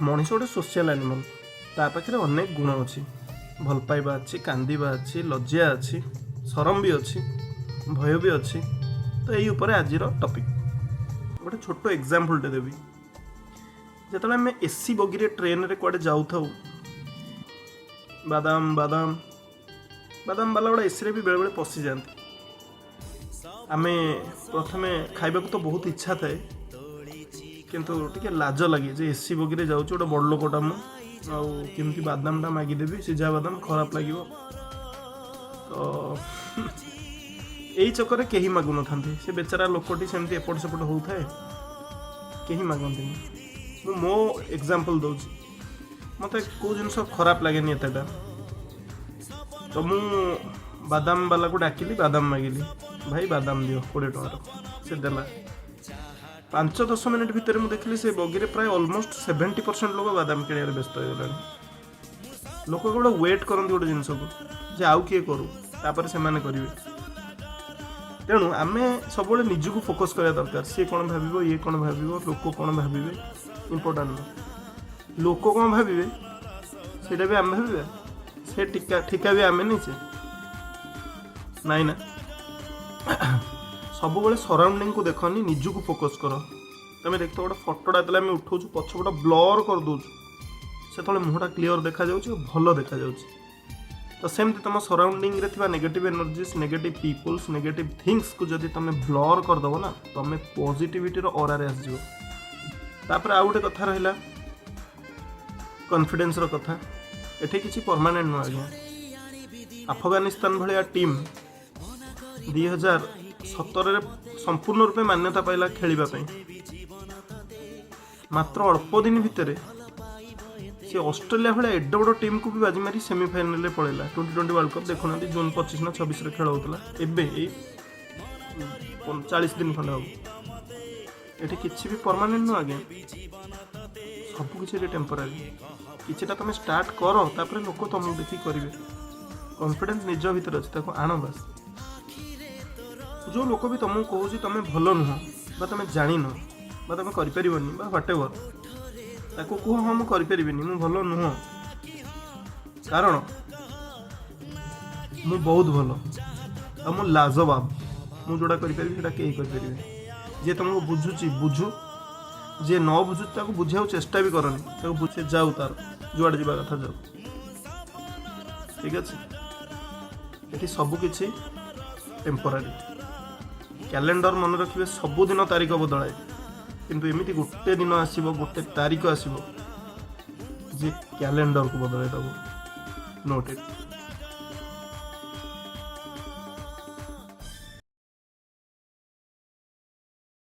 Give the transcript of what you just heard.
ମଣିଷ ଗୋଟେ social animal. ତା ପାଖରେ ଅନେକ ଗୁଣ ଅଛି। ଭଲ ପାଇବା ଅଛି, କାନ୍ଦିବା ଅଛି, ଲଜ୍ଜା ଅଛି, ସରମ ବି ଅଛି, ଭୟ ବି ଅଛି। ତ ଏଇ ଉପରେ ଆଜିର ଟପିକ୍। ଗୋଟେ ଛୋଟ ଏକ୍ଜାମ୍ପଲ୍ଟେ ଦେବି। ଯେତେବେଳେ ଆମେ ଏସି ବଗିରେ ଟ୍ରେନରେ କୁଆଡ଼େ ଯାଉଥାଉ, ବାଦାମ, ବାଦାମ, ବାଦାମ ବାଲା ଗୁଡ଼ା ଏସିରେ ବି ବେଳେବେଳେ ପଶିଯାଆନ୍ତି। ଆମେ ପ୍ରଥମେ ଖାଇବାକୁ ତ ବହୁତ ଇଚ୍ଛା ଥାଏ, କିନ୍ତୁ ଟିକେ ଲାଜ ଲାଗେ ଯେ ଏସି ବଗିରେ ଯାଉଛି, ଗୋଟେ ବଡ଼ ଲୋକଟା ମୁଁ, ଆଉ କେମିତି ବାଦାମଟା ମାଗିଦେବି, ସିଝା ବାଦାମ ଖରାପ ଲାଗିବ। ତ ଏଇ ଚକରେ କେହି ମାଗୁନଥାନ୍ତି। ସେ ବେଚାରା ଲୋକଟି ସେମିତି ଏପଟ ସେପଟ ହେଉଥାଏ, କେହି ମାଗନ୍ତିନି। ମୁଁ ମୋ ଏକ୍ଜାମ୍ପଲ୍ ଦେଉଛି। ମୋତେ କେଉଁ ଜିନିଷ ଖରାପ ଲାଗେନି ଏତେଟା। ତ ମୁଁ ବାଦାମ ବାଲାକୁ ଡାକିଲି, ବାଦାମ ମାଗିଲି, "ଭାଇ, ବାଦାମ ଦିଅ 20 ଟଙ୍କାର।" ସେ ଦେଲା। 5-10 ମିନିଟ୍ ଭିତରେ ମୁଁ ଦେଖିଲି, ସେ ବଗିରେ ପ୍ରାୟ ଅଲମୋଷ୍ଟ 70% ଲୋକ ବାଦାମ କିଣିବାରେ ବ୍ୟସ୍ତ ହେଇଗଲାଣି। ଲୋକ କେବଳ ୱେଟ୍ କରନ୍ତି ଗୋଟେ ଜିନିଷକୁ ଯେ ଆଉ କିଏ କରୁ, ତାପରେ ସେମାନେ କରିବେ। ତେଣୁ ଆମେ ସବୁବେଳେ ନିଜକୁ ଫୋକସ୍ କରିବା ଦରକାର। ସିଏ କ'ଣ ଭାବିବ, ଇଏ କ'ଣ ଭାବିବ, ଲୋକ କ'ଣ ଭାବିବେ, ଇମ୍ପୋର୍ଟାଣ୍ଟ ନୁହଁ। ଲୋକ କ'ଣ ଭାବିବେ, ସେଇଟା ବି ଆମେ ଭାବିବା। ସେ ଟିକା ଠିକା ବି ଆମେ ନେଇଛେ? ନାଇଁ ନା। ସବୁବେଳେ ସରାଉଣ୍ଡିଙ୍ଗକୁ ଦେଖନି, ନିଜକୁ ଫୋକସ୍ କର। ତମେ ଦେଖିଥିବ, ଗୋଟେ ଫଟୋଟା ଯେତେବେଳେ ଆମେ ଉଠାଉଛୁ, ପଛପଟ ବ୍ଲର୍ କରିଦେଉଛୁ, ସେତେବେଳେ ମୁହଁଟା କ୍ଲିଅର୍ ଦେଖାଯାଉଛି ଆଉ ଭଲ ଦେଖାଯାଉଛି। ତ ସେମିତି ତୁମ ସରାଉଣ୍ଡିଙ୍ଗରେ ଥିବା negative energies, negative people's, negative ଥିଙ୍ଗସକୁ ଯଦି ତୁମେ ବ୍ଲର୍ କରିଦେବ ନା, ତୁମେ ପଜିଟିଭିଟିର ଅରାରେ ଆସିଯିବ। ତାପରେ ଆଉ ଗୋଟେ କଥା ରହିଲା କନଫିଡେନ୍ସର କଥା। ଏଠି କିଛି ପରମାନେଣ୍ଟ ନୁହଁ ଆଜ୍ଞା। ଆଫଗାନିସ୍ତାନ ଭଳିଆ ଟିମ୍ 2017ରେ ସମ୍ପୂର୍ଣ୍ଣ ରୂପେ ମାନ୍ୟତା ପାଇଲା ଖେଳିବା ପାଇଁ। ମାତ୍ର ଅଳ୍ପ ଦିନ ଭିତରେ ସେ ଅଷ୍ଟ୍ରେଲିଆ ଭଳିଆ ଏଡ଼େ ବଡ଼ ଟିମ୍କୁ ବି ବାଜି ମାରି ସେମିଫାଇନାଲରେ ପଳେଇଲା। 2020 ୱାର୍ଲଡ କପ୍ ଦେଖୁନାହାନ୍ତି, ଜୁନ୍ 25 ନା 26ରେ ଖେଳ ହେଉଥିଲା। ଏବେ ଏଇ 40 ଦିନ ଖଣ୍ଡେ ହେବ। ଏଠି କିଛି ବି ପରମାନେଣ୍ଟ ନୁହଁ ଆଜ୍ଞା, ସବୁ କିଛି ଏଠି ଟେମ୍ପୋରାରୀ। କିଛିଟା ତମେ ଷ୍ଟାର୍ଟ କର, ତାପରେ ଲୋକ ତମକୁ ଦେଖିକି କରିବେ। କନଫିଡେନ୍ସ ନିଜ ଭିତରେ ଅଛି, ତାକୁ ଆଣ ବାସ୍। ଯେଉଁ ଲୋକ ବି ତମକୁ କହୁଛି ତମେ ଭଲ ନୁହଁ ବା ତମେ ଜାଣିନ ବା ତମେ କରିପାରିବନି ବା what ever, ତାକୁ କୁହ, "ହଁ, ମୁଁ କରିପାରିବିନି, ମୁଁ ଭଲ ନୁହଁ, କାରଣ ମୁଁ ବହୁତ ଭଲ ଆଉ ମୁଁ ଲାଜବାବ। ମୁଁ ଯେଉଁଟା କରିପାରିବି, ସେଇଟା କେହି କରିପାରିବେନି।" ଯିଏ ତମକୁ ବୁଝୁଛି ବୁଝୁ, ଯିଏ ନ ବୁଝୁଛି ତାକୁ ବୁଝିବାକୁ ଚେଷ୍ଟା ବି କରନି। ତାକୁ ବୁଝେ ଯାଉ, ତାର ଯୁଆଡ଼େ ଯିବା କଥା ଯାଉ। ଠିକ୍ ଅଛି? ଏଠି ସବୁ କିଛି ଟେମ୍ପୋରାରୀ। କ୍ୟାଲେଣ୍ଡର ମନେ ରଖିବେ, ସବୁଦିନ ତାରିଖ ବଦଳାଏ, କିନ୍ତୁ ଏମିତି ଗୋଟେ ଦିନ ଆସିବ, ଗୋଟେ ତାରିଖ ଆସିବ ଯେ କ୍ୟାଲେଣ୍ଡରକୁ ବଦଳାଇ ଦେବ। Note it.